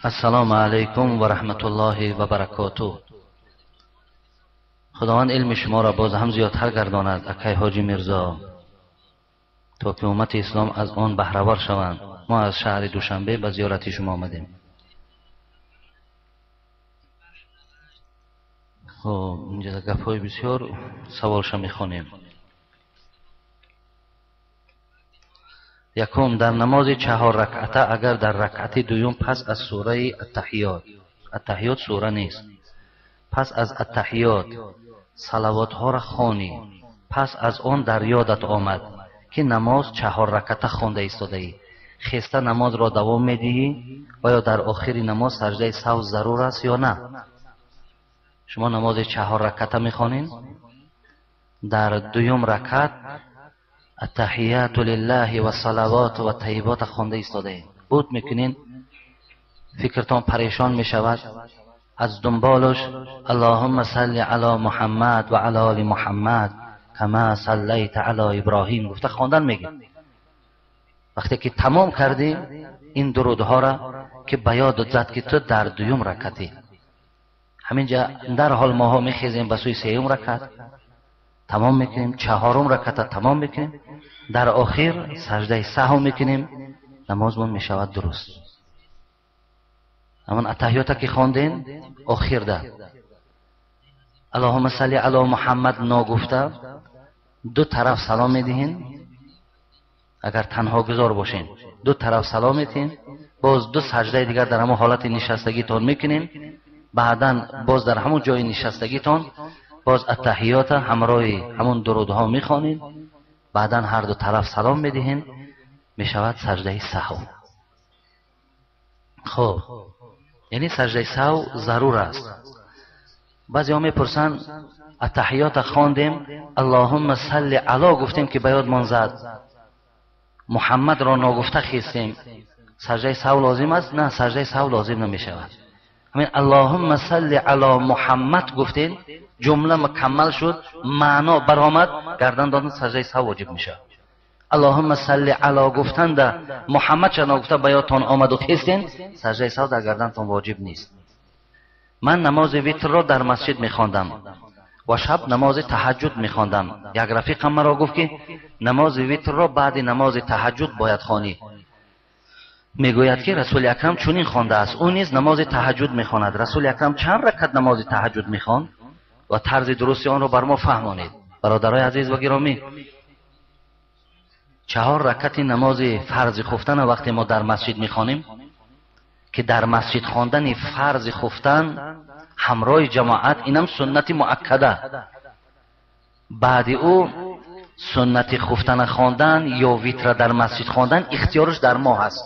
Ассалому алайкум ва раҳматуллоҳи ва баракотуҳ. Худованд илми шуморо боз ҳам зиёдтар гардонад, акай ҳоҷи Мирзо, то ки уммати ислом аз он баҳравар шаванд. Мо аз шаҳри Душанбе ба зиёрати шумо омадем. Хуб, инҷа гапҳои бисёр саволша мехонем. Якум, дар намози чаҳор ракъата агар дар ракъати дуюм пас аз сураи Аттаҳиёт, Аттаҳиёт сура нест, пас аз Аттаҳиёт салавотҳоро хонӣ, пас аз он дар ёдат омад ки намоз чаҳор ракъата хонда истодаӣ, хеста намозро давом медиҳӣ ва ё дар охири намоз саҷдаи саҳв зарур аст ё на? Шумо намози чаҳор ракъата мехонед, дар дуюм ракъат аттаҳияту лиллаҳи ва салавоту ва таййибота хонда истодаед, буд мекунед, фикртон парешон мешавад, аз дунболаш аллоҳумма салли ало Муҳаммад ва ало оли Муҳаммад кама саллайта ало Иброҳим гуфта хондан мегиред. Вақте ки тамом кардӣ ин дурудҳоро ки ба ёдат зад ки ту дар дуюм ракъатӣ, ҳаминҷа дарҳол моҳо мехезем ба сӯи сеюм ракъат, тамом мекунем, чаҳорум ракъата тамом мекунем, дар охир саҷдаи саҳв мекунем, намозмон мешавад дуруст. Ҳамон аттаҳиёта ки хондем охирда аллоҳумма салли ало Муҳаммад ногуфта ду тараф салом медиҳем, агар танҳо гузор бошем ду тараф салом медиҳем, боз ду саҷдаи дигар дар ҳамон ҳолати нишастагитон мекунем, баъдан боз дар ҳамон ҷои нишастагитон боз аттаҳиёта ҳамроҳи ҳамон дурудҳо мехонем, баъдан ҳар ду тараф салом медиҳем, мешавад саҷдаи саҳв. Хуб, яъне саҷдаи саҳв зарур аст. Баъзеҳо мепурсанд аттаҳиёта хондем, аллоҳумма салли ало гуфтем ки ба ёдмон зад, Муҳаммадро ногуфта хестем, саҷдаи саҳв лозим аст? На, саҷдаи саҳв лозим намешавад. Ҳамин аллоҳумма салли ало Муҳаммад гуфтем, ҷумла мукаммал шуд, маъно баромад, гардан додан саҷдаи саҳв воҷиб мешавад. Аллоҳумма салли ало гуфтанда Муҳаммад ча ногуфта ба ёдтон омаду хестен, саҷдаи саҳв дар гардантон воҷиб нест. Ман намози витрро дар масҷид мехондам ва шаб намози таҳаҷҷуд мехондам. Як рафиқам маро гуфт ки намози витрро баъди намози таҳаҷҷуд бояд хонӣ. Мегӯяд ки Расули Акрам чунин хондааст, ӯ низ намози таҳаҷҷуд мехонад. Расули Акрам чанд ракат намози таҳаҷҷуд мехонд ва тарзи дурусти онро бар мо фаҳмонед. Бародарои азиз ва гиромӣ, чаҳор ракати намози фарзи хуфтан вақте мо дар масҷид мехонем, ки дар масҷид хондани фарзи хуфтан ҳамроҳи ҷамоат инам суннати муаккада. Баъди ӯ суннати хуфтана хондан ё витра дар масҷид хондан ихтиёраш дар мо ҳаст.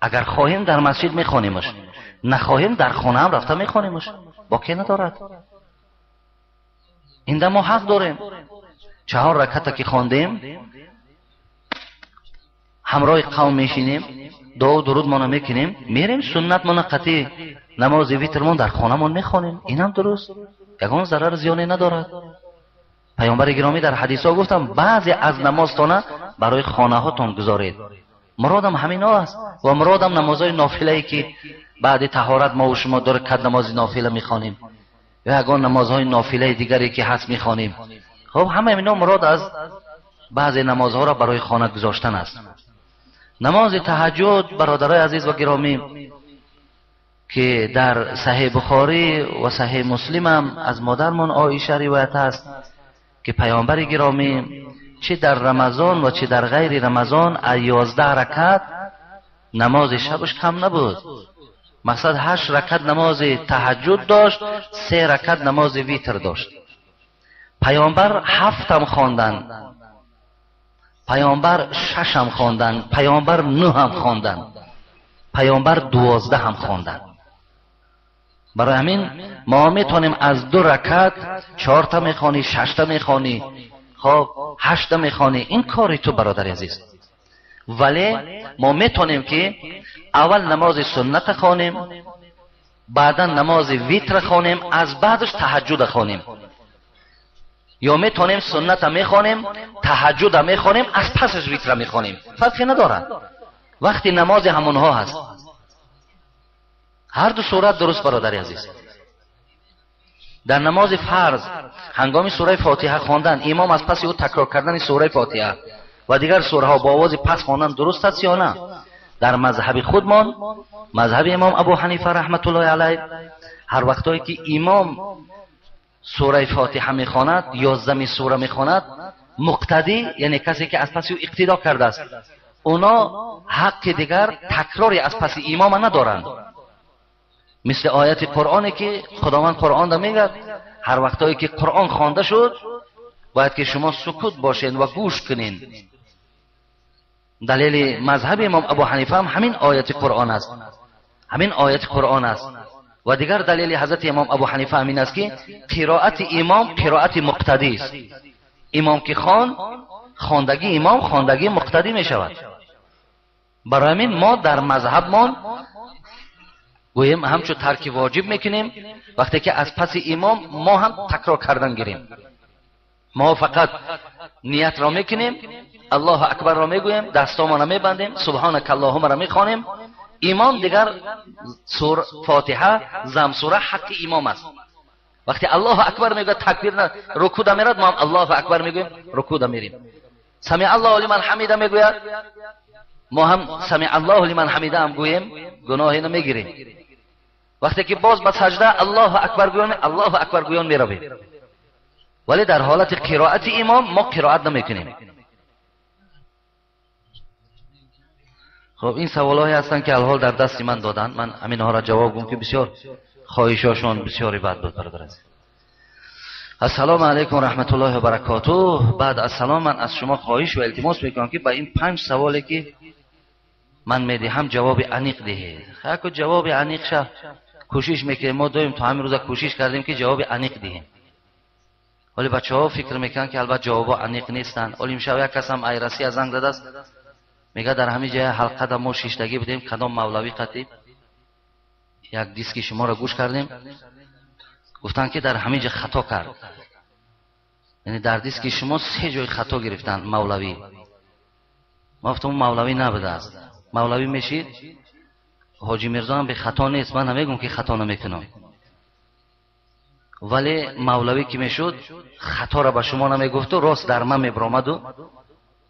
Агар хоҳем дар масҷид мехонимаш, нахоҳем дар хонаам рафта мехонимаш, боке надорад. Инда мо ҳақ дорем. Чаҳор раката ки хондем, ҳамроҳи қавм мешинем, дуо дурудмона мекунем, мерем суннатмона қатъи намози витрмон дар хонамон мехонем. Инам дуруст, ягон зарар зиёне надорад. Паёмбари гиромӣ дар ҳадисҳо гуфтам баъзе аз намозтона барои хонаҳотон гузоред. Муродам ҳамино аст ва муродам намозҳои нофилае ки баъди таҳорат мо шумо ду ракат намози нофила мехонем ё ягон намозҳои нофилаи дигаре ки ҳаст мехонем. Хуб, ҳама ино мурод аз баъзе намозҳоро барои хона гузоштан аст. Намози таҳаҷҷуд, бародарои азиз ва гиромӣ, ки дар Саҳеҳ Бухорӣ ва Саҳеҳ Муслим ҳам аз модармон Оиша ривоят аст ки паёмбари гиромӣ чӣ дар Рамазон ва чӣ дар ғайри Рамазон аз 11 ракат намози шабаш кам набуд. Мақсад 8 ракат намози таҳаҷҷуд дошт, 3 ракат намози витр дошт. Паёмбар 7 хондан, паёмбар 6 хондан, паёмбар 9 хондан, паёмбар 12 хондан. Барои ҳамин мо метавонем аз 2 ракат 4 та мехонӣ, 6 та мехонӣ, хоб 8 та мехонӣ, ин кори ту бародари азиз. Вале мо метавонем ки аввал намози сунната хонем, баъдан намози витра хонем, аз баъдаш таҳаҷҷуда хонем. Ё метавонем сунната мехонем, таҳаҷҷуда мехонем, аз пасаш витра мехонем, фарқе надорад. Вақти намози ҳамонҳо ҳаст. Ҳар ду сурат дуруст, бародари азиз. Дар намози фарз ҳангоми сураи Фотиҳа хондан, имом аз паси ӯ такрор кардани сураи Фотиҳа ва дигар сураҳо бо овози пас хондан дуруст аст ё на? Дар мазҳаби худмон, мазҳаби имом Абу Ҳанифа раҳматуллоҳи алайҳ, ҳар вақтое ки имом сураи Фотиҳа мехонад ё зами сура мехонад, муқтадӣ, яъне касе ки аз паси ӯ иқтидо кардааст, оно ҳаққи дигар такрори аз паси имома надоранд. Мисли ояти Қуръоне ки Худованд Қуръонда мегӯяд, ҳар вақтое ки Қуръон хонда шуд, бояд ки шумо сукут бошед ва гӯш кунед. Далели мазҳаби имом Абу Ҳанифа ҳам ҳамин ояти Қуръон аст. Ҳамин ояти Қуръон аст. Ва дигар далели ҳазрати имом Абу Ҳанифа ҳамин аст, ки қироати имом қироати муқтадӣ аст. Имом ки хон, хондагии имом хондагии муқтадӣ мешавад. Барои ҳамин мо дар мазҳабмон гӯем ҳамчун тарки воҷиб мекунем, вақте ки аз паси имом мо ҳам такрор кардан гирем. Мо фақат ниятро мекунем, Аллоҳу акбарро мегӯем, дастомонро мебандем, субҳанака аллоҳумаро мехонем. Имом дигар сур Фотиҳа, замсура ҳаққи имом аст. Вақте Аллоҳу акбар мегӯяд, такбир на, рукӯда мерад, мо ҳам Аллоҳу акбар мегӯем, рукӯда мерем. Сами Аллоҳу лиман ҳамида мегӯяд, мо ҳам сами Аллоҳу лиман ҳамида ҳам гӯем, гуноҳе намегирем. Вақте ки боз ба саҷда Аллоҳу акбар гӯён, Аллоҳу акбар гӯён меравем. Вале дар ҳолати қироати имом мо қироат намекунем. Хоб, ин саволҳое ҳастанд, ки алҳол дар дасти ман доданд. Ман ҳаминҳоро ҷавоб гум, ки бисёр хоҳишошон бисёри бад буд, бародар азиз. Ассалому алайкум ва раҳматуллоҳи ва баракотуҳ. Баъд аз салом ман аз шумо хоҳиш ва илтимос мекунам, ки ба ин 5 саволе ки ман медиҳам ҷавоби аниқ диҳед. Хаку ҷавоби аниқ ша кӯшиш мекунем. Мо доим то ҳамин рӯза кӯшиш кардем, ки ҷавоби аниқ диҳем. Вале бачаҳо фикр мекунанд, ки албатта ҷавобҳо аниқ нестанд. Оли имшаб як касам ай Россия занг задааст, мегӯяд дар ҳамин ҷоя ҳалқада мо шиштагӣ будем, кадом мавлавӣ қатӣ як диски шуморо гӯш кардем, гуфтанд, ки дар ҳамин ҷо хато кард. Яъне дар диски шумо 3 ҷои хато гирифтанд мавлавӣ. Ма гуфтам, мавлавӣ набудааст. Мавлавӣ мешид, Ҳоҷи Мирзо ҳам бехато нест, ман намегӯм, ки хато намекунам. Вале мавлавӣ ки мешуд, хаторо ба шумо намегуфту рост дар ман мебиромаду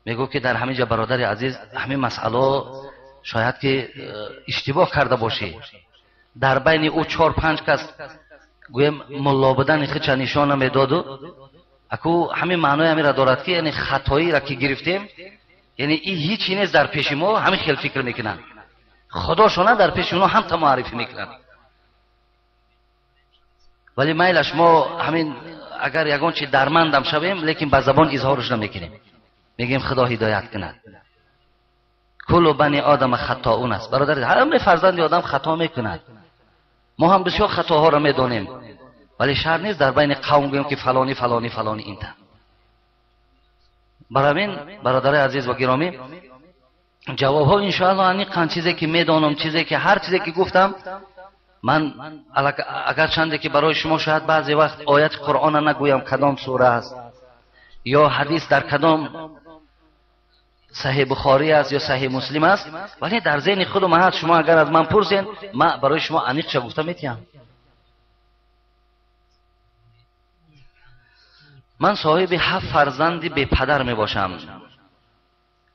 мегуфт, ки дар ҳамин ҷо бародари азиз ҳамин масъало шояд ки иштибоҳ карда бошӣ. Дар байни ӯ 4-5 кас гӯем мулло будани худша нишон намедоду. Аку ҳамин маънои ҳаминро дорад, ки яъне хатоиро ки гирифтем, яъне ин ҳичи нест дар пеши мо, ҳамин хел фикр мекунанд. Худошона дар пеши онҳо ҳам та муаррифӣ мекунанд. Вале майлаш мо ҳамин агар ягон чи дармандам шавем, лекин ба забон изҳорш намекунем. Мегӯем Худо ҳидоят кунад. Куллу бани одама хатоун аст. Бародар, ҳама фарзанди одам хато мекунад. Мо ҳам бисёр хатоҳоро медонем, вале шарт нест дар байни қавм гӯем, ки фалонӣ фалонӣ фалонӣ инта. Барои ҳамин бародарои азиз ва гиромӣ, ҷавобҳо иншоаллоҳ аниқанд. Чизе ки медонам, чизе ки ҳар чизе ки гуфтам, ман агарчанде ки барои шумо шояд баъзе вақт ояти Қуръона нагӯям, кадом сура аст ё ҳадис дар кадом Саҳеҳ Бухорӣ аст ё Саҳеҳ Муслим аст, вале дар зеҳни худум ҳаст. Шумо агар аз ман пурсен, ман барои шумо аниқша гуфта метиҳам. Ман соҳиби 7 фарзанди бепадар мебошам.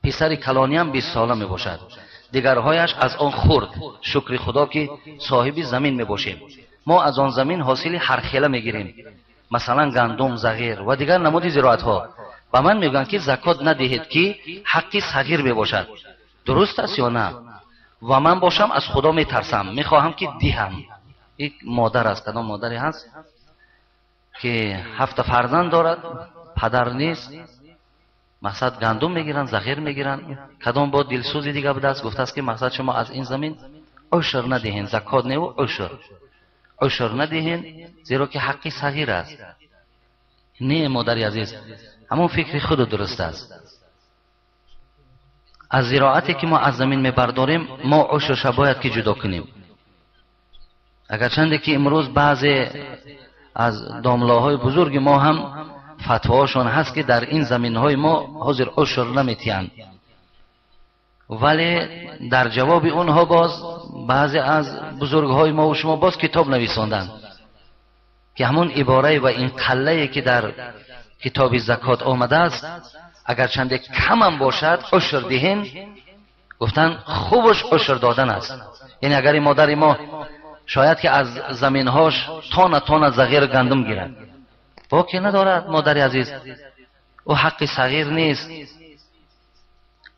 Писари калониам 20 сола мебошад, дигарҳояш аз он хурд. Шукри Худо, ки соҳиби замин мебошем. Мо аз он замин ҳосили ҳархела мегирем, масалан гандум, зағир ва дигар намуди зироатҳо. Ба ман мегӯянд, ки закот надиҳед, ки ҳаққи сағир мебошад. Дуруст аст ё на? Ва ман бошам аз Худо метарсам, мехоҳам, ки диҳам. Ин модар аст, кадом модаре ҳаст, ки 7 фарзанд дорад, падар нест, мақсад гандум мегиранд, зағир мегиранд. Кадом бо дилсӯзи дига будааст, гуфтааст, ки мақсад шумо аз ин замин ушр надиҳен, закот неву ушр, ушр надиҳен, зеро ки ҳаққи сағир аст. Не, модари азиз, ҳамон фикри худу дуруст аст. Аз зироате ки мо аз замин мебардорем, мо ушрша бояд ки ҷудо кунем. Агарчанде ки имрӯз баъзе аз домлоҳои бузурги мо ҳам фатвоҳошон ҳаст, ки дар ин заминҳои мо ҳозир ушр наметиҳанд. Вале дар ҷавоби онҳо боз баъзе аз бузургҳои мо ва шумо боз китоб нависонданд ки ҳамон иборае ва ин қаллае ки дар китоби закот омадааст, агар чанде камам бошад ушр диҳем, гуфтанд хубаш ушр додан аст. Яъне агар ин модари мо шояд ки аз заминҳош тона тона зағир гандум гирад, боке надорад модари азиз, ӯ ҳаққи сағир нест,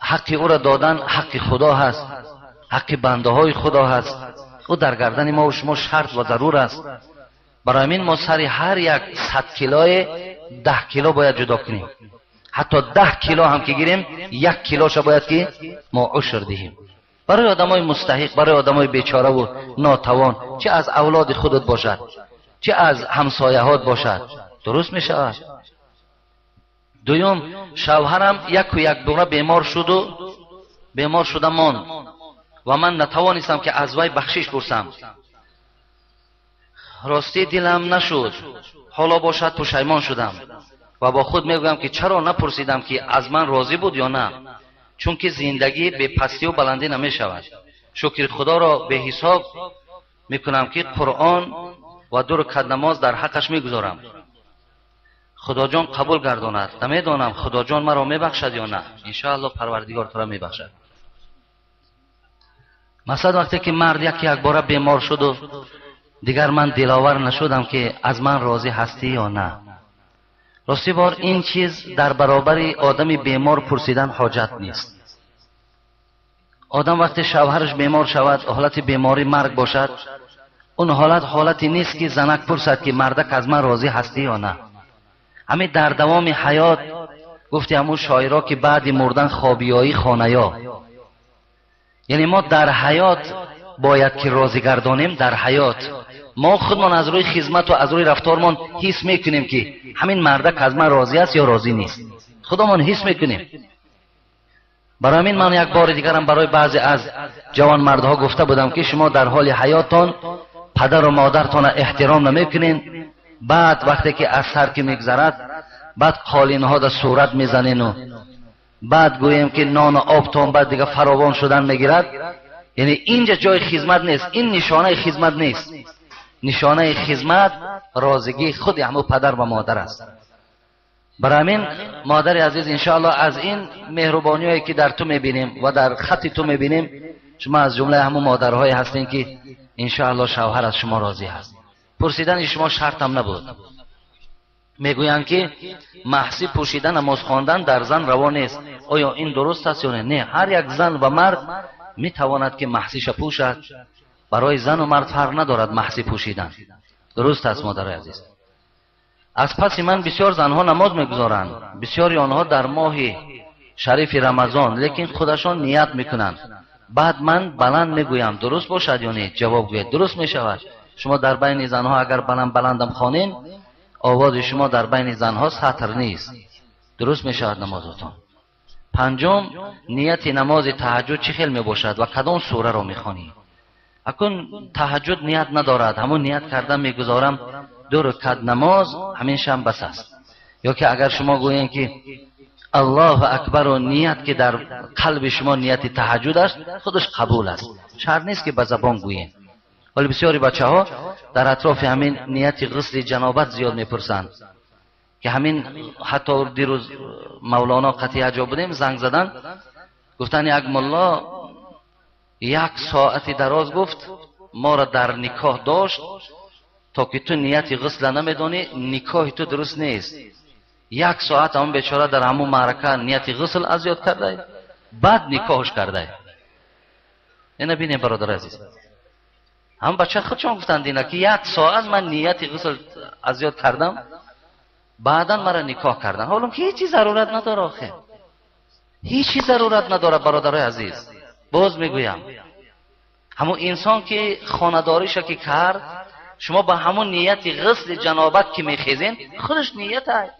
ҳаққи ӯро додан ҳаққи худо ҳаст, ҳаққи бандаҳои худо ҳаст, ӯ дар гардани мо ва шумо шарт ва зарур аст. Барои ҳамин мо сари ҳар як 100 килое 10 кило бояд ҷудо кунем. Ҳатто 10 кило ҳам ки гирем, 1 килоша бояд ки мо ушр диҳем. Барои одамои мустаҳиқ, барои одамои бечораву нотавон, чӣ аз авлоди худат бошад, чӣ аз ҳамсояҳот бошад, дуруст мешавад. Дуюм, шавҳарам яку якбора бемор шуду бемор шуда монд ва ман натавонистам ки аз вай бахшиш пурсам. Ростӣ дилам нашуд, ҳоло бошад пушаймон шудам ва бо худ мегӯям ки чаро напурсидам ки аз ман розӣ буд ё на, чунки зиндагӣ бепастию баландӣ намешавад. Шукри худоро беҳисоб мекунам ки Қуръон ва 2 ракат намоз дар ҳаққаш мегузорам. Худоҷон қабул гардонад. Намедонам Худоҷон маро мебахшад ё на. Иншоаллоҳ Парвардигор туро мебахшад. Масалан вақте ки мард яке якбора бемор шуду дигар ман диловар нашудам ки аз ман розӣ ҳастӣ ё на. Рости бор ин чиз дар баробари одами бемор пурсидан ҳоҷат нест. Одам вақте шавҳараш бемор шавад, ҳолати беморӣ марг бошад, он ҳолат ҳолате нест ки занак пурсад ки мардак аз ман розӣ ҳастӣ ё на. Ҳамин дар давоми ҳаёт гуфти ҳамун шоиро ки баъди мурдан хобиёӣ хонаё. Яъне мо дар ҳаёт бояд ки розӣ гардонем. Дар ҳаёт мо худмон аз рӯи хизмату аз рӯи рафтормон ҳис мекунем ки ҳамин мардак аз ман розӣ аст ё розӣ нест. Худомон ҳис мекунем. Барои ҳамин ман як бори дигарам барои баъзе аз ҷавонмардҳо гуфта будам ки шумо дар ҳоли ҳаёттон падару модартонро эҳтиром намекунед, баъд вақте ки аз сар ки мегзарад, баъд қолинҳо дар сурат мезанену баъд гӯем ки нону обтон баъд дига фаровон шудан мегирад. Яъне инҷа ҷои хизмат нест, ин нишонаи хизмат нест. Нишонаи хизмат розигии худи ҳамун падар ва модар аст. Барои ҳамин модари азиз, иншоаллоҳ аз ин меҳрубониҳое ки дар ту мебинем ва дар хати ту мебинем, шумо аз ҷумлаи ҳамун модарҳое ҳастем ки иншоаллоҳ шавҳар аз шумо розӣ ҳаст. Пурсидани шумо шартам набуд. Мегӯянд ки маҳсӣ пӯшида намоз хондан дар зан раво нест. Оё ин дуруст аст ё не? Не, ҳар як зан ва мард метавонад ки маҳсиша пӯшад. Барои зану мард фарқ надорад маҳсӣ пӯшидан. Дуруст аст модари азиз. Аз паси ман бисёр занҳо намоз мегузоранд, бисёри онҳо дар моҳи шарифи Рамазон, лекин худашон ният мекунанд. Баъд ман баланд мегӯям, дуруст бошад ё не? Ҷавоб гӯяд, дуруст мешавад. Шумо дар байни занҳо агар баланд баландам хонен, овози шумо дар байни занҳо сатр нест. Дуруст мешавад намозотон. Панҷум, нияти намози таҳаҷҷуд чӣ хел мебошад ва кадом сураро мехонӣ? Акун таҳаҷҷуд ният надорад, ҳамун ният кардан мегузорам 2 ракат намоз, ҳамин шам бас аст. Ё ки агар шумо гӯед ки Аллоҳу акбару ният ки дар қалби шумо нияти таҳаҷҷуд аст, худаш қабул аст. Шарт нест ки ба забон гӯед. Вале бисёри бачаҳо дар атрофи ҳамин нияти ғусли ҷанобат зиёд мепурсанд ки ҳамин ҳатто дирӯз Мавлоно қатъия ҷо будем, занг задан, гуфтан як мулло 1 соати дароз гуфт моро дар никоҳ дошт, то ки ту нияти ғусла намедонӣ, никоҳи ту дуруст нест. 1 соат ҳамон бечора дар ҳамон маърака нияти ғусл аз ёд кардай, баъд никоҳш кардай. Ина бинем бародари азиз, ҳам бача худшон гуфтанд ина ки 1 соат ман нияти ғусл аз ёд кардам, баъдан мара никоҳ кардан. Ҳоло ки ҳеҷ чиз зарурат надора, охе ҳеҷ чиз зарурат надора бародарои азиз. Боз мегӯям, ҳамон инсон ки хонадориша ки кард, шумо ба ҳамон нияти ғусли ҷанобат ки мехезен, худаш ният аст.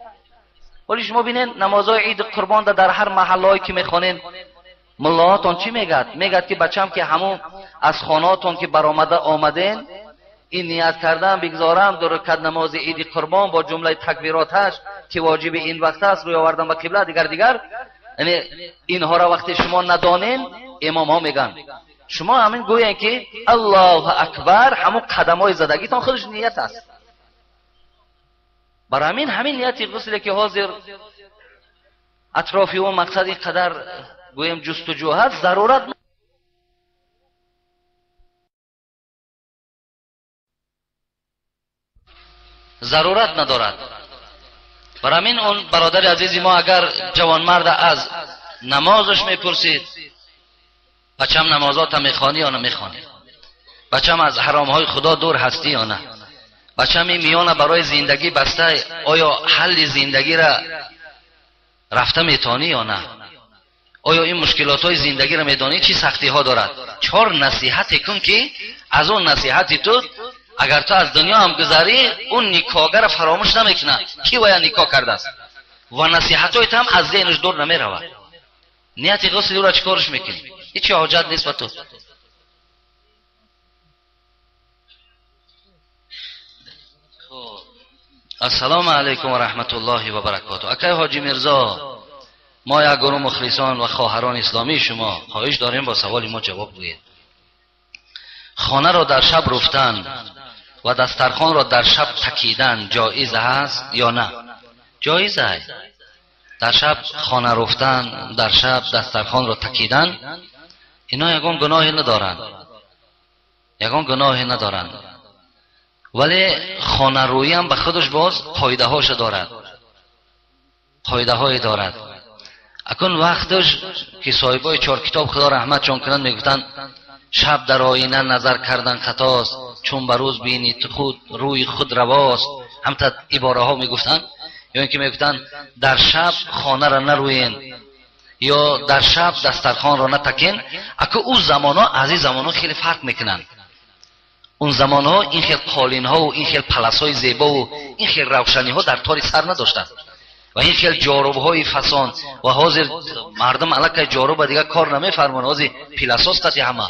Вале шумо бинед намозҳои иди қурбон дар ҳар маҳаллаҳое ки мехонен, муллоҳотон чӣ мегӯяд? Мегӯяд ки бачам ки ҳамон аз хонаотон ки баромада омаден, ин ният кардан бигзорам 2 ракат намози иди қурбон бо ҷумлаи такбироташ ки воҷиби ин вақт аст, рӯй овардан ба қибла, дигар дигар, Яъне инҳоро вақте шумо надонен, имомҳо мегӯянд. Шумо ҳамин гӯянд ки Аллоҳу акбар, ҳамон қадамҳои задагитон худаш ният аст. Барои ҳамин ҳамин нияти ғусле ки ҳозир атрофи ӯ мақсад ин қадар гӯем ҷустуҷӯ ҳаст, зарурат надорад. Барои ҳамин он бародари азизи мо агар ҷавонмард аз намозаш мепурсид, бачам намозота мехонӣ ё намехонӣ? Бачам аз ҳаромҳои худо дур ҳастӣ ё на? Бачам ин миёна барои зиндагӣ баста, оё ҳалли зиндагиро рафта метавонӣ ё на? Оё ин мушкилотҳои зиндагиро медонӣ чӣ сахтиҳо дорад? Чор насиҳате кун ки аз он насиҳати ту агар ту аз дунё ҳам гузарӣ, он никоҳгаро фаромӯш намекунад, ки вая никоҳ кардааст, ва насиҳатҳои ту ҳам аз зеҳнаш дур намеравад. Нияти ғусли ӯро чӣ корш мекунӣ? Ҳеҷ ҳоҷат нест ба ту. Ассалому алайкум ва раҳматуллоҳи ва баракоту. Акай ҳоҷи Мирзо, мо як гурӯҳ мухлисон ва хоҳарони исломии шумо хоҳиш дорем бо саволи мо ҷавоб гӯед. Хонаро дар шаб руфтан ва дастархонро дар шаб такидан ҷоиз аст ё на? Ҷоиз аст. Дар шаб хона руфтан, дар шаб дастархонро такидан, ино ягон гуноҳе надоранд. Ягон гуноҳе надоранд. Вале хонарӯӣ ҳам ба худаш боз қоидаҳоша дорад. Қоидаҳое дорад. Акун вақташ ки соҳибои чор китоб худо раҳматшон кунанд мегуфтанд шаб дар оина назар кардан хатост, чун ба рӯз бинӣ худ рӯи худ равост. Ҳамта ибораҳо мегуфтанд. Ё ин ки мегуфтанд дар шаб хонаро наруен ё дар шаб дастархонро натакен. Аку ӯ замонҳо аз ин замонҳо хеле фарқ мекунанд. Он замонҳо ин хел қолинҳову ин хел паласҳои зебову ин хел равшаниҳо дар тори сар надоштанд ва ин хел ҷорубҳои фасон. Ва ҳозир мардум аллакай ҷоруба дигар кор намефармоянд. Ҳозир пиласос қати ҳама,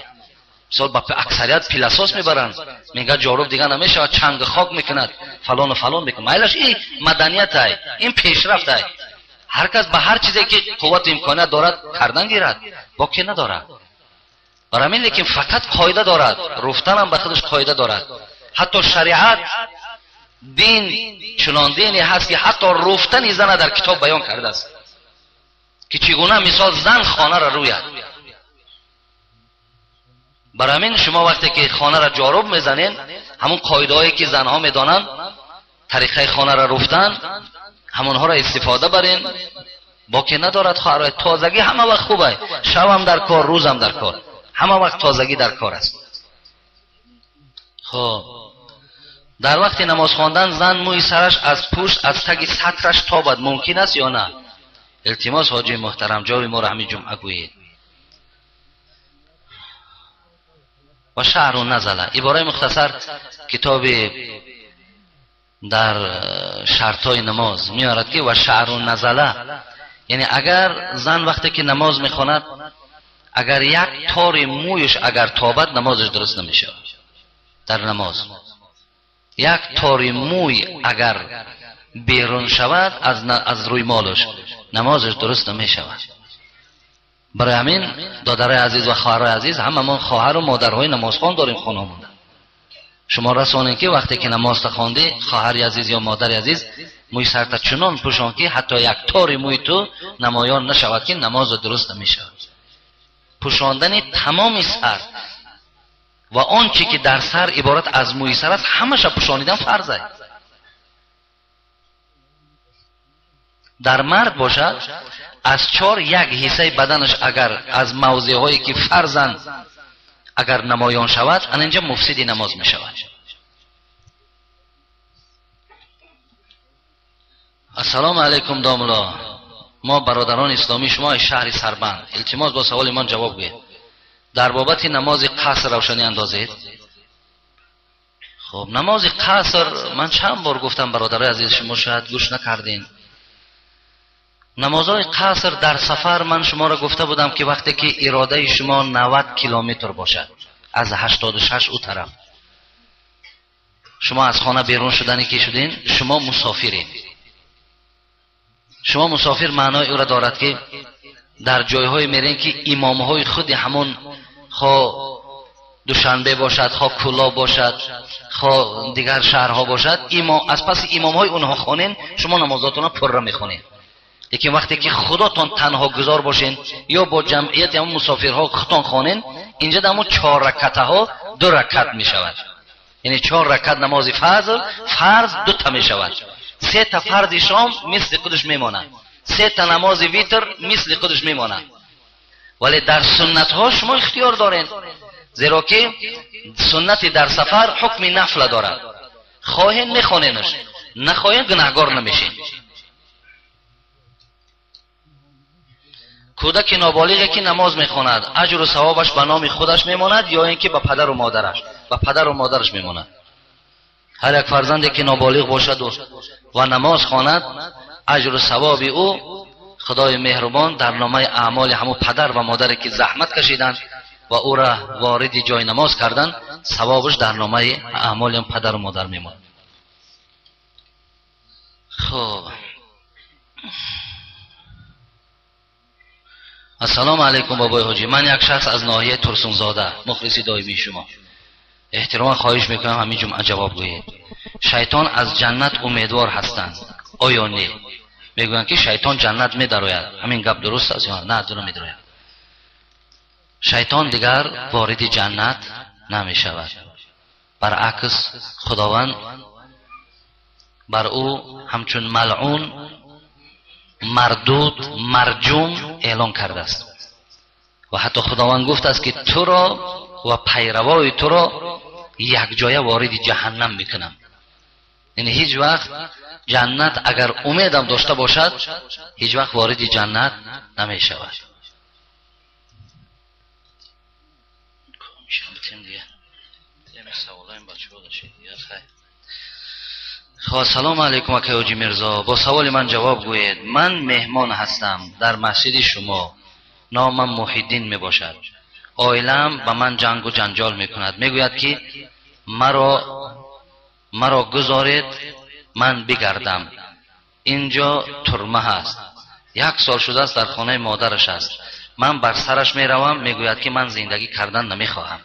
мисол ба аксарият пиласос мебаранд, мегӯяд ҷоруб дигар намешавад, чанг хок мекунад, фалону фалон мекунад. Майлаш ин маданият ай, ин пешрафт ай. Ҳар кас ба ҳар чизе ки қуввату имконият дорад кардан гирад, боке надорад. Барои ҳамин лекин фақат қоида дорад, руфтанам ба худаш қоида дорад. Ҳатто шариат дин чунон дине ҳаст ки ҳатто руфтани зана дар китоб баён кардааст ки чӣ гуна мисол зан хонаро рӯяд. Барои ҳамин шумо вақте ки хонаро ҷоруб мезанед, ҳамон қоидаҳое ки занҳо медонанд, тариқаи хонаро руфтан, ҳамонҳоро истифода барен. Боке надорад хоҳарой, тозагӣ ҳама вақт хуб ай, шавам дар кор, рӯзам дар кор, ҳама вақт тозагӣ дар кор аст. Хоб, дар вақти намоз хондан зан мӯи сараш аз пушт аз таги сатраш тобад мумкин аст ё на? Илтимос ҳоҷи муҳтарам, ҷавоби моро ҳамин ҷумъа гӯед. Ва шаъру назала, ибораи мухтасар китоби дар шартҳои намоз меорад ки ва шаъру назала, яъне агар зан вақте ки намоз мехонад, агар як тори мӯяш агар тобад, намозаш дуруст намешавад. Дар намоз як тори мӯй агар берун шавад аз рӯймолаш, намозаш дуруст намешавад. Барои ҳамин додарои азиз ва хоҳарои азиз, ҳамамон хоҳару модарҳои намозхон дорем хонамонда. Шумо расонед ки вақте ки намозта хондӣ, хоҳари азиз ё модари азиз, мӯи сарта чунон пӯшон ки ҳатто як тори мӯи ту намоён нашавад, ки намоза дуруст намешавад. Пӯшондани тамоми сар ва он чи ки дар сар иборат аз мӯи сар аст, ҳамаша пӯшонидан фарз аст. Дар мард бошад, аз чор як ҳиссаи баданаш агар аз мавзеъҳое ки фарзанд агар намоён шавад, ана инҷа муфсиди намоз мешавад. Ассалому алайкум домулло, мо бародарони исломии шумо аз шаҳри Сарбанд, илтимос бо саволи ман ҷавоб гӯед. Дар бобати намози қаср равшанӣ андозед. Хуб, намози қаср ман чанд бор гуфтам бародарои азиз, шумо шояд гӯш накардин. Намозҳои қаср дар сафар ман шуморо гуфта будам ки вақте ки иродаи шумо 90 километр бошад, аз 86 ӯ тараф шумо аз хона берун шудане ки шудин, шумо мусофиред. Шумо мусофир маънои ӯро дорад ки дар ҷойҳое мерем ки имомҳои худи ҳамон хо Душанбе бошад, хо Кӯлоб бошад, хо дигар шаҳрҳо бошад, аз паси имомҳои онҳо хонен, шумо намозотонро пурра мехонед. Лекин вақте ки худотон танҳо гузор бошен ё бо ҷамъияти ҳамон мусофирҳо худтон хонен, инҷа дар ҳамон 4 ракатаҳо 2 ракат мешавад. Яъне 4 ракат намози фарз 2 та мешавад. 3 та фарзи шом мисли худаш мемонад. 3 та намози витр мисли худаш мемонад. Вале дар суннатҳо шумо ихтиёр доред, зеро ки суннати дар сафар ҳукми нафла дорад. Хоҳен мехоненаш, нахоҳен гунаҳгор намешед. Кӯдаки ноболиғе ки намоз мехонад, аҷру савобаш ба номи худаш мемонад ё ин ки ба падару модараш? Ба падару модараш мемонад. Ҳар як фарзанде ки ноболиғ бошад ва намоз хонад, аҷру савоби ӯ Худои меҳрубон дар номаи аъмоли ҳамун падар ва модаре ки заҳмат кашиданд ва ӯра вориди ҷои намоз карданд, савобаш дар номаи аъмоли ҳам падару модар мемонад. Хуб, ассалому алайкум бобои ҳоҷӣ. Ман як шахс аз ноҳияи Турсунзода, мухлиси доимии шумо. Эҳтироман хоҳиш мекунам ҳамин ҷумъа ҷавоб гӯед. Шайтон аз ҷаннат умедвор ҳастанд оё не? Мегӯянд ки шайтон ҷаннат медарояд. Ҳамин гап дуруст аст ё не? Дуруст медарояд. Шайтон дигар вориди ҷаннат намешавад. Баръакс, Худованд бар ӯ ҳамчун малъун, мардуд, марҷум эълон кардааст. Ва ҳатто Худованд гуфтааст ки туро ва пайравои туро якҷоя вориди ҷаҳаннам мекунам. Яъне ҳеҷ вақт ҷаннат агар умедам дошта бошад, ҳеҷ вақт вориди ҷаннат намешавад. Салому алайкум акай ҳоҷӣ Мирзо. Бо саволи ман ҷавоб гӯед. Ман меҳмон ҳастам дар масҷиди шумо. Номам Муҳиддин мебошад. Оилаам ба ман ҷангу ҷанҷол мекунад. Мегӯяд ки маро гузоред, ман бигардам. Инҷо турма ҳаст. 1 сол шудааст дар хонаи модараш аст. Ман бар сараш меравам, мегӯяд ки ман зиндагӣ кардан намехоҳам.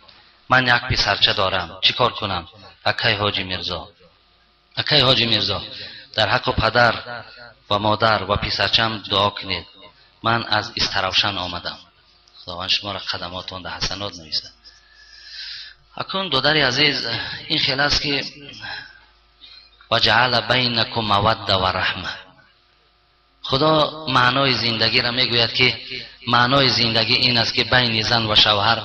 Ман як писарча дорам. Чӣ кор кунам? Акай ҳоҷӣ Мирзо. Акай ҳоҷӣ Мирзо, дар ҳаққи падар ва модар ва писарчам дуо кунед. Ман аз Истаравшан омадам. Худованд шуморо қадамотон дар ҳасанот нависад. Акун додари азиз, ин хел аст ки ва ҷаъала байнакум мавадда ва раҳма. Худо маънои зиндагиро мегӯяд ки маънои зиндагӣ ин аст ки байни зан ва шавҳар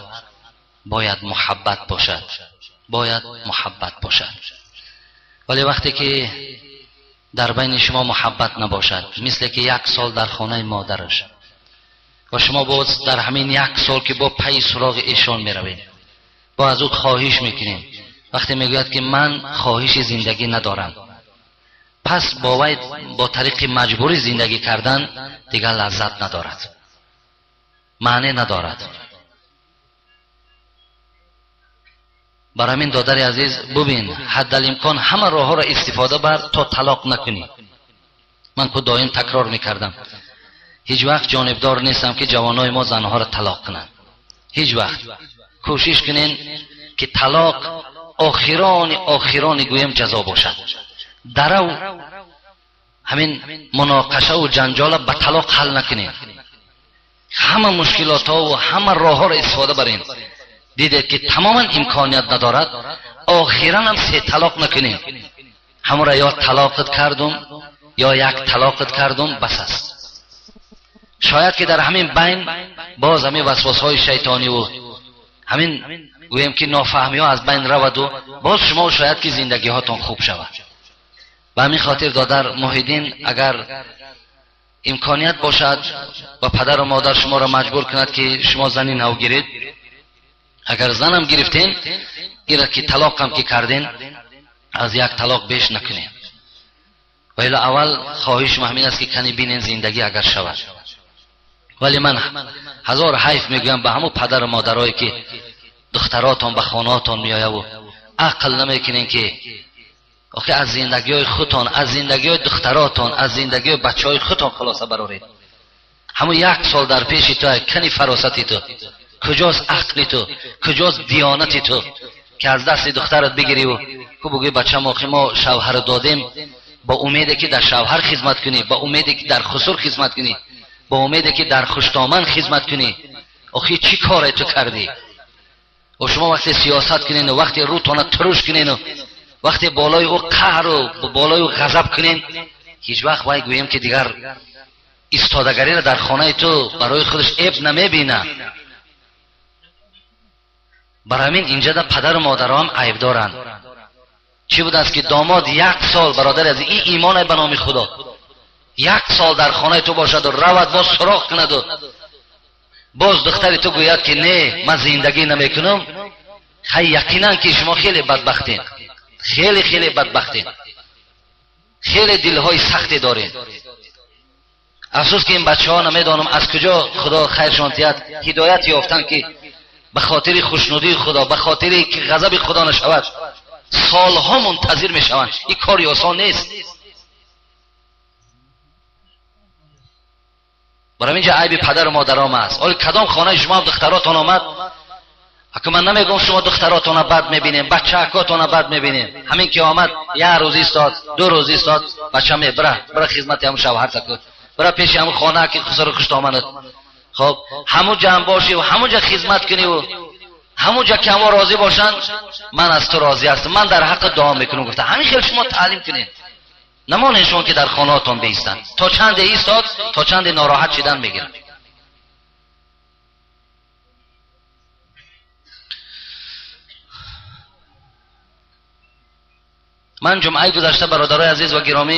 бояд муҳаббат бошад. Бояд муҳаббат бошад. Вале вақте ки дар байни шумо муҳаббат набошад, мисле ки 1 сол дар хонаи модараш ва шумо боз дар ҳамин 1 сол ки бо пайи суроғи эшон меравед, бо аз ӯ хоҳиш мекунем, вақте мегӯяд ки ман хоҳиши зиндагӣ надорам, пас бо вай бо тариқи маҷбурӣ зиндагӣ кардан дигар лаззат надорад, маъне надорад. Бар ҳамин додари азиз, бубин, ҳаддалимкон ҳама роҳҳоро истифода бар то талоқ накунӣ. Ман ку доим такрор мекардам, ҳеҷ вақт ҷонибдор нестам ки ҷавонои мо занҳоро талоқ кунанд. Ҳеҷ вақт кӯшиш кунен ки талоқ охирони гӯем ҷазо бошад. Дарав ҳамин муноқашаву ҷанҷола ба талоқ ҳал накунем. Ҳама мушкилотҳову ҳама роҳҳоро истифода барем. Дидед ки тамоман имконият надорад, охиран ҳам 3 талоқ накунем. Ҳамонро ё талоқат кардум ё 1 талоқат кардум, бас аст. Шояд ки дар ҳамин байн боз ҳамин васвасҳои шайтониву ҳамин гӯем ки нофаҳмиҳо аз байн раваду боз шумо шояд ки зиндагиҳотон хуб шавад. Ба ҳамин хотир додар Муҳиддин, агар имконият бошад ва падару модар шуморо маҷбур кунад ки шумо зани нав гиред, агар занам гирифтен, ира ки талоқам ки карден, аз 1 талоқ беш накунед. Ва ило аввал хоҳишам ҳамин аст ки кани бинен зиндагӣ агар шавад. Вале ман ҳазор ҳайф мегӯям ба ҳамун падару модарое ки духтаротон ба хонаотон меояву ақл намекунен ки охи аз зиндагиҳои худтон, аз зиндагиҳои духтаротон, аз зиндагиҳои бачаҳои худтон хулоса бароред. Ҳамун як сол дар пеши ту, кани фаросати ту, куҷост ақли ту, куҷост диёнати ту ки аз дасти духтарат бигирӣ ку бугӯи бачам, охи мо шавҳар додем ба умеде ки дар шавҳар хизмат кунӣ, ба умеде ки дар хусур хизмат кунӣ, ба умеде ки дар хуштоман хизмат кунӣ. Охи чӣ коре ту кардӣ? О шумо вақте сиёсат кунену, вақте рӯтона туруш кунену, вақте болои ӯ қаҳру болои ӯ ғазаб кунен, ҳеҷ вақт вай гӯем ки дигар истодагариро дар хонаи ту барои худаш эб намебина. Бар ҳамин инҷада падару модарам айб доранд. Чӣ будааст ки домод як сол, бародари азиз, ин имоне ба номи Худо, як сол дар хонаи ту бошаду равад боз суроғ кунаду боз духтари ту гӯяд ки не, ман зиндагӣ намекунам. Хай, яқинан ки шумо хеле бадбахтед, хеле хеле бадбахтед, хеле дилҳои сахте доред. Афсӯс ки ин бачаҳо намедонам аз куҷо Худо хайршон диҳад ҳидоят ёфтанд ки ба хотири хушнудии Худо, ба хотири ки ғазаби Худо нашавад, солҳо мунтазир мешаванд. Ин кори осон нест. Барам инҷа айби падару модаром аст. Оли кадом хонаи шумо духтаротон омад? Аку ман намегӯям шумо духтаротона бад мебинем, бачаакотона бад мебинем. Ҳамин ки омад, як рӯз истод, ду рӯз истод, бача ме бира, бира хизмати ҳамун шавҳарта кун, бира пеши ҳамун хона ки хусуру хуштоманат. Хоб, ҳамун ҷа ҳам бошӣ ва ҳамун ҷа хизмат кунӣ ва ҳамун ҷа ки ҳамо розӣ бошанд, ман аз ту розӣ ҳастам, ман дар ҳаққат дуо мекунам гуфта. Ҳамин хел шумо таълим кунед. Намонед шумо ки дар хонаатон биистанд. То чанде истод, то чанде нороҳат шидан мегиранд. Ман ҷумъаи гузашта, бародарои азиз ва гиромӣ,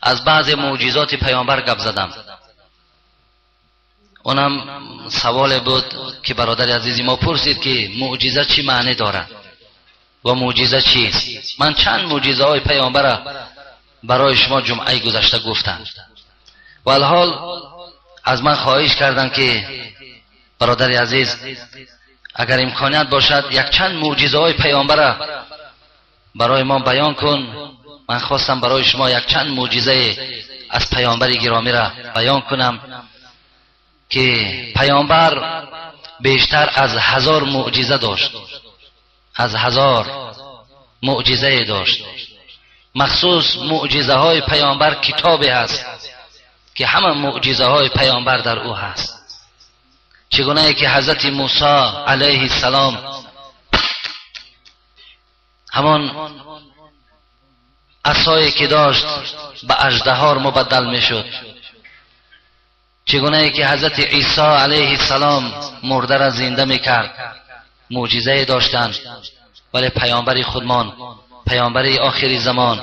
аз баъзе мӯъҷизоти паёмбар гап задам. Онам саволе буд ки бародари азизи мо пурсид ки мӯъҷиза чӣ маъне дорад ва мӯъҷиза чист. Ман чанд мӯъҷизаҳои паёмбара барои шумо ҷумъаи гузашта гуфтам. Ва алҳол аз ман хоҳиш карданд ки бародари азиз, агар имконият бошад, якчанд мӯъҷизаҳои паёмбара барои мо баён кун. Ман хостам барои шумо якчанд мӯъҷизае аз паёмбари гиромиро баён кунам ки паёмбар бештар аз 1000 мӯъҷиза дошт, аз 1000 мӯъҷизае дошт. Махсус мӯъҷизаҳои паёмбар китобе ҳаст ки ҳама мӯъҷизаҳои паёмбар дар ӯ ҳаст. Чигунае ки ҳазрати Мусо алайҳи салом ҳамон асое ки дошт ба аждаҳор мубаддал мешуд, чигунае ки ҳазрати Исо алайҳи салом мурдаро зинда мекард, мӯъҷизае доштанд. Вале паёмбари худмон, паёмбари охири замон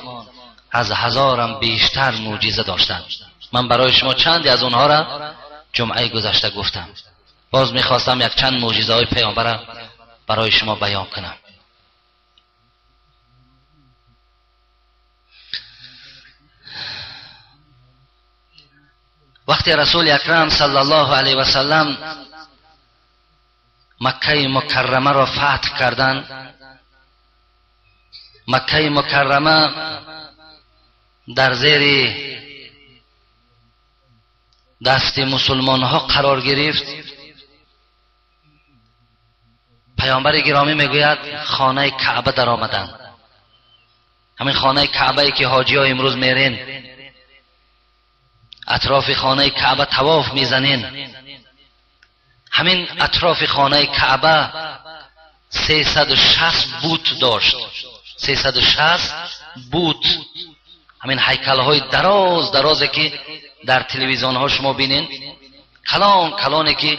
аз 1000 бештар мӯъҷиза доштанд. Ман барои шумо чанде аз онҳоро ҷумъаи гузашта гуфтам. Боз мехостам якчанд мӯъҷизаҳои паёмбара барои шумо баён кунам. Вақте расули акрам саллаллоҳу алайҳи васаллам Маккаи мукаррамаро фатҳ карданд, Маккаи мукаррама дар зери дасти мусулмонҳо қарор гирифт. Паёмбари гиромӣ мегӯяд хонаи Каъба даромаданд. Ҳамин хонаи Каъбае ки ҳоҷиҳо имрӯз мерен, атрофи хонаи Каъба тавоф мезанен, ҳамин атрофи хонаи Каъба 360 бут дошт. 360 бут, ҳамин ҳайкалҳои дароз дарозе ки дар телевизионҳо шумо бинен, калон калоне ки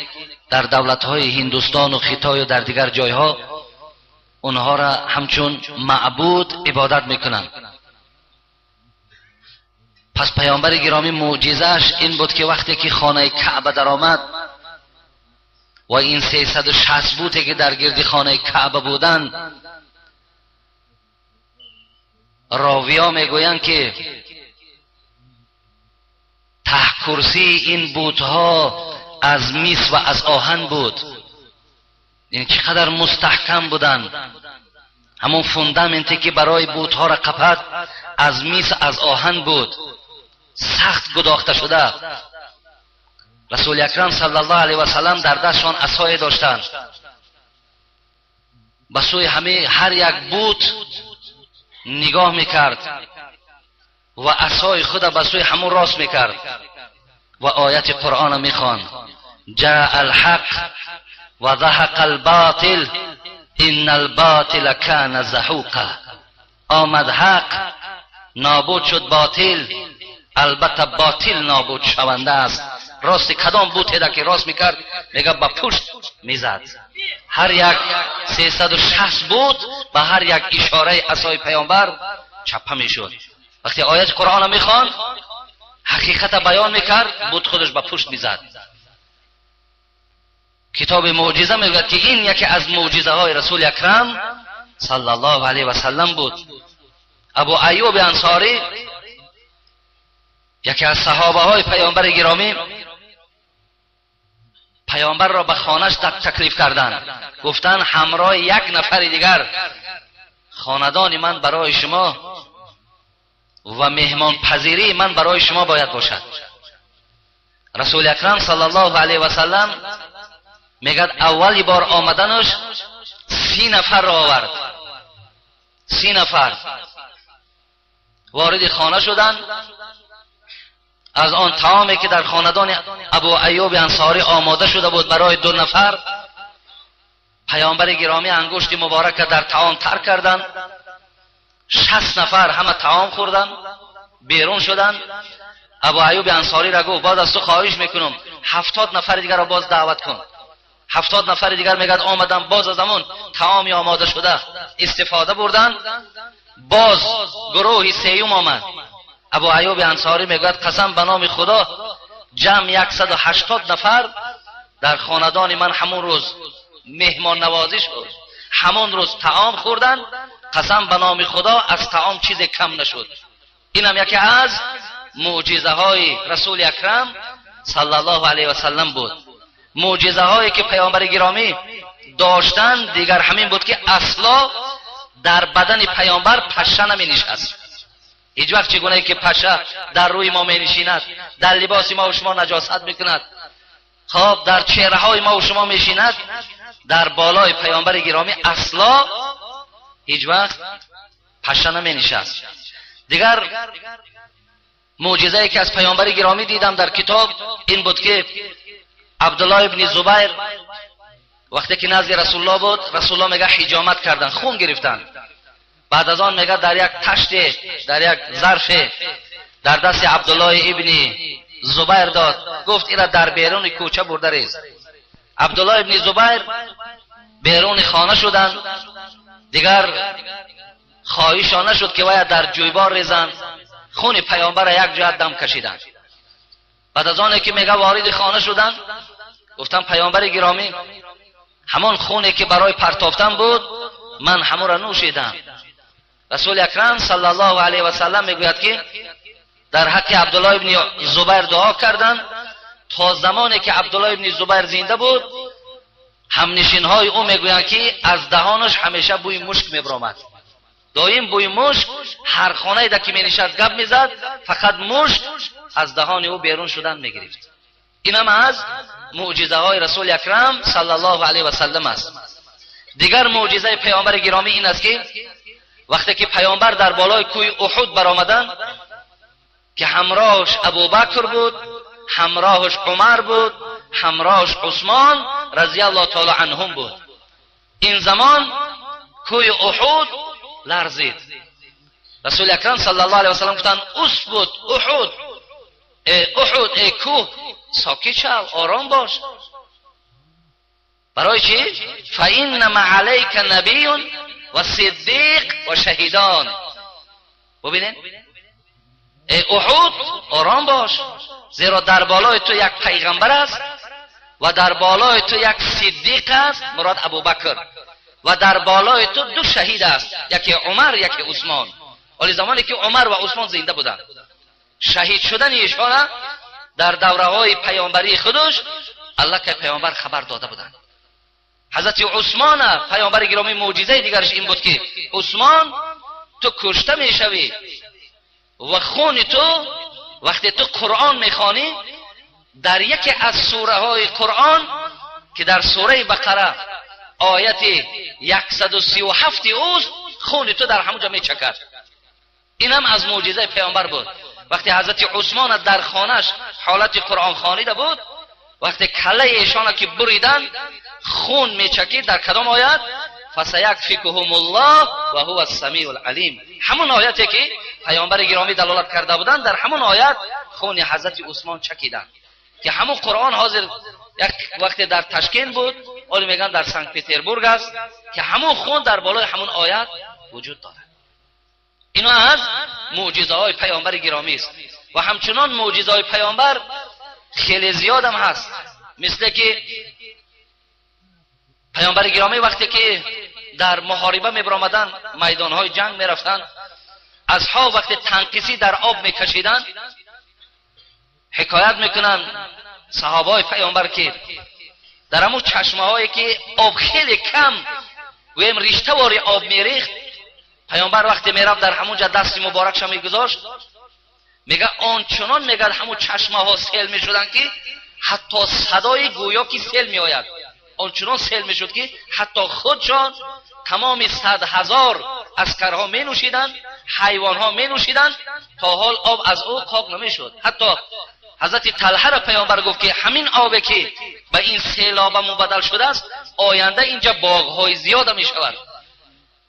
дар давлатҳои Ҳиндустону Хитою дар дигар ҷойҳо онҳоро ҳамчун маъбуд ибодат мекунанд. Пас паёмбари гиромӣ мӯъҷизааш ин буд ки вақте ки хонаи Каъба даромад ва ин 360 буте ки дар гирди хонаи Каъба буданд, ровиҳо мегӯянд ки таҳкурсии ин бутҳо аз мис ва аз оҳан буд. Ин чӣ қадар мустаҳкам буданд. Ҳамон фундаменте ки барои бутҳоро қапад аз мис аз оҳан буд, сахт гудохта шуда. Расули Акрам саллаллоҳу алайҳи васаллам дар дастшон асое доштанд, ба сӯи ҳамаи ҳар як бут нигоҳ мекард ва асои худа ба сӯи ҳамун рост мекард ва ояти Қуръонро мехонд: ҷаа алҳақ ва заҳақа алботил инна алботила кана заҳуқа. Омад ҳақ, нобуд шуд ботил, албатта ботил нобуд шаванда аст. Рости кадом бутеда ки рост мекард, мега ба пушт мезад. Ҳар як 360 бут ба ҳар як ишораи асои паёмбар чаппа мешуд. Вақте ояти Қуръонро мехонд, ҳақиқата баён мекард, бут худаш ба пушт мезад. Китоби мӯъҷиза мегӯяд, ки ин яке аз мӯъҷизаҳои Расули Акрам саллаллоҳу алайҳи васаллам буд. Абу Айюби Ансорӣ, яке аз саҳобаҳои паёмбари гиромӣ, паёмбарро ба хонаш таклиф карданд. Гуфтанд: ҳамроҳи як нафари дигар хонадони ман барои шумо ва меҳмонпазирии ман барои шумо бояд бошад. Расули Акрам саллаллоҳу алайҳи васаллам мегӯяд, аввали бор омаданаш 30 нафарро овард. 30 нафар вориди хона шуданд. Аз он таоме ки дар хонадони Абу Айюби Ансорӣ омода шуда буд барои 2 нафар, паёмбари гиромӣ ангушти муборака дар таом тар карданд. 60 нафар ҳама таом хӯрданд, берун шуданд. Абу Айюби Ансориро гуфт: боз аз ту хоҳиш мекунам, 70 нафари дигарро боз даъват кун. 70 нафари дигар мегӯяд омадам, боз аз ҳамон таоми омода шуда истифода бурданд. Боз гурӯҳи сеюм омад. Абу Айюби Ансорӣ мегӯяд: қасам ба номи Худо, ҷамъ 180 нафар дар хонадони ман ҳамон рӯз меҳмоннавозӣ шуд, ҳамон рӯз таом хӯрданд. Қасам ба номи Худо, аз таом чизе кам нашуд. Инам яке аз мӯъҷизаҳои Расули Акрам саллаллоҳу алайҳи васаллам буд. Мӯъҷизаҳое ки паёмбари гиромӣ доштанд дигар ҳамин буд, ки асло дар бадани паёмбар паша наменишаст. Ҳеҷ вақт чӣ гунае ки паша дар рӯи мо менишинад, дар либоси мо шумо наҷосат мекунад, хоб дар чеҳраҳои мо шумо мешинад, дар болои паёмбари гиромӣ асло ҳеҷ вақт паша наменишаст. Дигар мӯъҷизае ки аз паёмбари гиромӣ дидам дар китоб ин буд, ки Абдуллоҳ ибни Зубайр вақте ки назди Расулуллоҳ буд, Расулуллоҳ мега ҳиҷомат карданд, хун гирифтанд. Баъд аз он мега дар як таште, дар як зарфе дар дасти Абдуллоҳ ибни Зубайр дод, гуфт: ира дар беруни кӯча бурда рез. Абдуллоҳ ибни Зубайр беруни хона шуданд. Дигар хоҳишо нашуд ки вая дар ҷӯйбор резанд, хуни паёмбарро як ҷоя дам кашиданд. Баъд аз оне ки мега вориди хона шуданд, гуфтам: паёмбари гиромӣ, ҳамон хуне ки барои партофтан буд, ман ҳамонро нӯшидам. Расули Акрам саллаллоҳу алайҳи васаллам мегӯяд, ки дар ҳаққи Абдуллоҳ ибни Зубайр дуо карданд. То замоне ки Абдуллоҳ ибни Зубайр зинда буд, ҳамнишинҳои ӯ мегӯянд, ки аз даҳонаш ҳамеша бӯи мушк мебаромад. Доим бӯи мушк, ҳар хонае ки менишаст гап мезад, фақат мушк аз даҳони ӯ берун шудан мегирифт. Инам аз мӯъҷизаҳои Расули Акрам саллаллоҳу алайҳи васаллам аст. Дигар мӯъҷизаи паёмбари гиромӣ ин аст, ки вақте ки паёмбар дар болои кӯҳи Уҳуд баромаданд, ки ҳамроҳш Абубакр буд, ҳамроҳш Умар буд, ҳамроҳш Усмон разияллоҳу таоло анҳум буд, ин замон кӯҳи Уҳуд ларзид. Расули Акрам саллаллоҳу алайҳи васаллам гуфтанд: усбут Уҳуд, э Уҳуд, э кӯҳ, сокит шав, ором бош. Барои чӣ? Фаиннама алайка набиюн ва сиддиқ ва шаҳидон. Бубинед, э Уҳуд, ором бош, зеро дар болои ту як пайғамбар аст ва дар болои ту як сиддиқ аст, мурод Абубакр, ва дар болои ту ду шаҳид аст, яке Умар, яке Усмон. Ҳоли замоне ки Умар ва Усмон зинда буданд, шаҳид шудани ишона дар давраҳои паёмбарии худаш аллакай паёмбар хабар дода буданд. Ҳазрати Усмона паёмбари гиромӣ мӯъҷизаи дигараш ин буд, ки Усмон, ту кушта мешавӣ ва хуни ту вақте ту Қуръон мехонӣ, дар яке аз сураҳои Қуръон ки дар сураи Бақара ояти 137 ӯст, хуни ту дар ҳамонҷо мечакад. Инам аз мӯъҷизаи паёмбар буд. Вақте ҳазрати Усмон дар хонаш ҳолати Қуръон хонида буд, вақте каллаи эшона ки буридан, хун мечакид дар кадом оят? فسيكفيكهم الله وهو السميع العليم. ҳамон ояте ки паёмбари гиромӣ далолат карда буданд, дар ҳамон оят хуни ҳазрати Усмон чакиданд, ки ҳамон Қуръон ҳозир як вақте дар Ташкент буд, ҳоло мегӯянд дар Санкт Петербург аст, ки ҳамон хун дар болои ҳамон оят вуҷуд дорад. Ино аз мӯъҷизаҳои паёмбари гиромӣ аст. Ва ҳамчунон мӯъҷизаҳои паёмбар хеле зиёдам ҳаст, мисле ки паёмбари гиромӣ вақте ки дар муҳориба мебаромаданд, майдонҳои ҷанг мерафтанд, асҳоб вақте танқисӣ дар об мекашиданд, ҳикоят мекунанд саҳобаҳои паёмбар ки дар ҳамон чашмаҳое ки об хеле кам, гӯем риштавори об мерехт, паёмбар вақте мерафт дар ҳамонҷа дасти муборакша мегузошт, мега ончунон мегӯяд ҳамон чашмаҳо сел мешуданд ки ҳатто садои гӯё ки сел меояд, ончунон сел мешуд ки ҳатто худшон тамоми 100,000 аскарҳо менӯшиданд, ҳайвонҳо менӯшиданд, то ҳол об аз ӯ қоқ намешуд. Ҳатто ҳазрати Талҳаро паёмбар гуфт ки ҳамин обе ки ба ин селоба мубаддал шудааст, оянда инҷа боғҳои зиёда мешавад,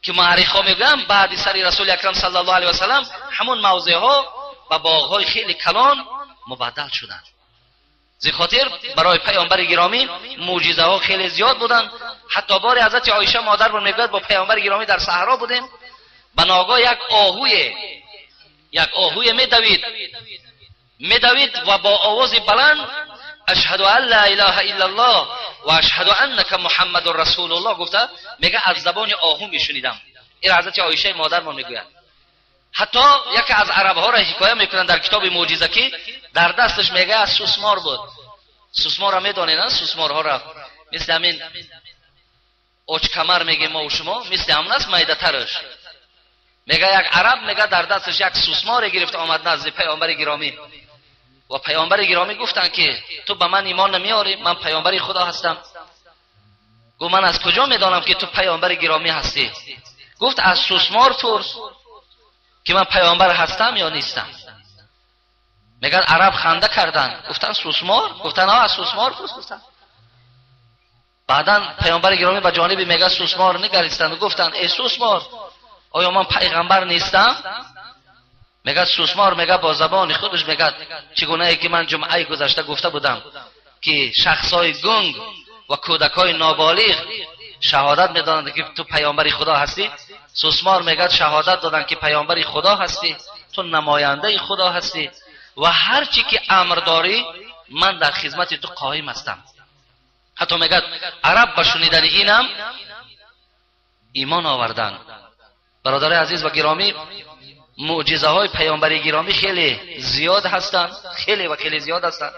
ки муаррихҳо мегӯянд баъди сари расули акрам саллаллоҳу алайҳи васаллам ҳамон мавзеъҳо ба боғҳои хеле калон мубаддал шуданд. Зи хотир барои паёмбари гиромӣ мӯъҷизаҳо хеле зиёд буданд. Ҳатто бори ҳазрати Оиша модармон мегӯяд бо паёмбари гиромӣ дар саҳро будем, ба ногоҳ як оҳуе медавид ва бо овози баланд ашҳаду ан ла илаҳа иллаллоҳ ва ашҳаду аннака муҳаммадун расулуллоҳ гуфта, мега аз забони оҳу мешунидам. Ин ҳазрати Оишаи модармон мегӯяд. Ҳатто яке аз арабҳоро ҳикоя мекунанд дар китоби мӯъҷиза ки дар дасташ мега сусмор буд. Сусморро медонед, сусморҳоро мисли ҳамин очкамар мегем мо шумо, мисли ҳамон аст, майдатараш. Мега як араб мега дар дасташ як сусморе гирифта омад назди паёмбари гиромӣ ва паёмбари гиромӣ гуфтанд ки ту ба ман имон намеорӣ, ман паёмбари худо ҳастам. Гуфт ман аз куҷо медонам ки ту паёмбари гиромӣ ҳастӣ? Гуфт аз сусмор пурс ки ман паёмбар ҳастам ё нестам. Мегӯяд араб ханда карданд, гуфтанд сусмор? Гуфтанд аз сусмор пурс. Гуфтанд. Баъдан паёмбари гиромӣ ба ҷониби мега сусмор нигаристанд ва гуфтанд эй сусмор, оё ман пайғамбар нестам? Мегӯяд сусмор мега бо забони худаш мегӯяд чӣ гунае ки ман ҷумъаи гузашта гуфта будам ки шахсҳои гунг ва кӯдакҳои ноболиғ шаҳодат медонанд ки ту паёмбари худо ҳастӣ. Сусмор мегӯяд шаҳодат доданд ки паёмбари худо ҳастӣ, ту намояндаи худо ҳастӣ ва ҳар чӣ ки амр дорӣ ман дар хизмати ту қоим ҳастам. Ҳатто мегӯяд араб ба шунидани инам имон оварданд. Бародарои азиз ва гиромӣ, мӯъҷизаҳои паёмбари гиромӣ хеле зиёд ҳастанд, хеле ва хеле зиёд ҳастанд.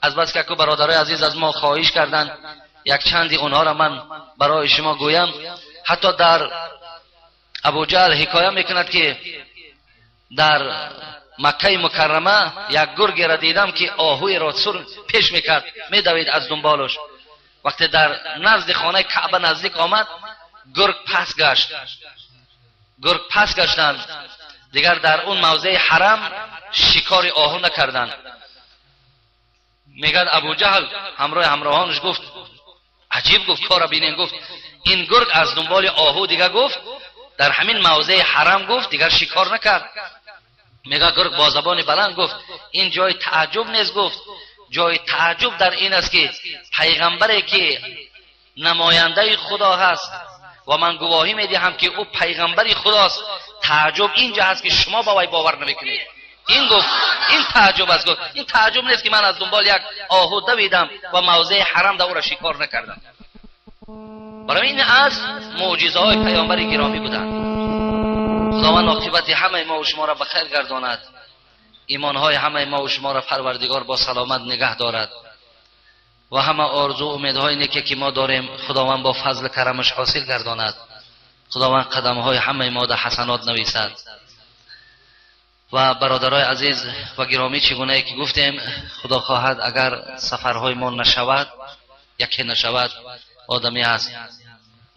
Аз бас ки бародарои азиз аз мо хоҳиш карданд як чанди онҳоро ман барои шумо гӯям. Ҳатто дар Абуҷаҳл ҳикоя мекунад ки дар Маккаи Мукаррама як гургеро дидам ки оҳуеро сур пеш мекард, медавид аз дунболаш. Вақте дар назди хонаи Каъба наздик омад, гург пас гашт. Гург пас гаштанд, дигар дар он мавзеи ҳарам шикори оҳу накарданд. Мегӯяд Абуҷаҳл ҳамроҳи ҳамроҳонаш гуфт аҷиб, гуфт кора бинен, гуфт ин гург аз дунболи оҳу дига гуфт дар ҳамин мавзеи ҳарам гуфт дигар шикор накард. Мегӯяд гург бо забони баланд гуфт ин ҷои тааҷҷуб нест, гуфт ҷои тааҷҷуб дар ин аст ки пайғамбаре ки намояндаи худо ҳаст ва ман гувоҳӣ медиҳам ки ӯ пайғамбари худост, тааҷҷуб инҷа ҳаст ки шумо ба вай бовар намекунед. Ин гуфт ин тааҷҷуб аст, гуфт ин тааҷҷуб нест ки ман аз дунболи як оҳу давидам ва мавзеи ҳарам да ӯро шикор накардам. Барои ин аз мӯъҷизаҳои паёмбари гиромӣ буданд. Худованд оқибати ҳамаи мо ва шуморо ба хайр гардонад, имонҳои ҳамаи мо ва шуморо Парвардигор бо саломат нигаҳ дорад ва ҳама орзу умедҳои неке ки мо дорем Худованд бо фазли карамаш ҳосил гардонад. Худованд қадамҳои ҳамаи мо дар ҳасанот нависад. ва бародарои азиз ва гиромӣ, чӣ гунае ки гуфтем, худо хоҳад агар сафарҳои мо нашавад, яке нашавад, одамӣ аст.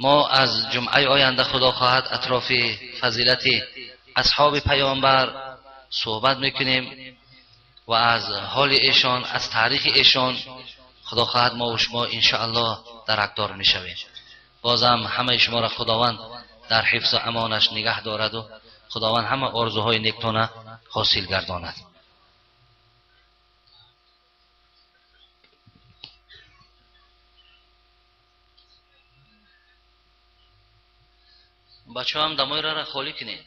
Мо аз ҷумъаи оянда худо хоҳад атрофи фазилати асҳоби паёмбар суҳбат мекунем ва аз ҳоли эшон, аз таърихи эшон худо хоҳад мо ва шумо иншоаллоҳ даракдор мешавем. Бозам ҳамаи шуморо худованд дар ҳифзу амонаш нигаҳ дораду худованд ҳама орзуҳои нектона ҳосил гардонад. Бачаҳоам дамои рара холӣ кунед.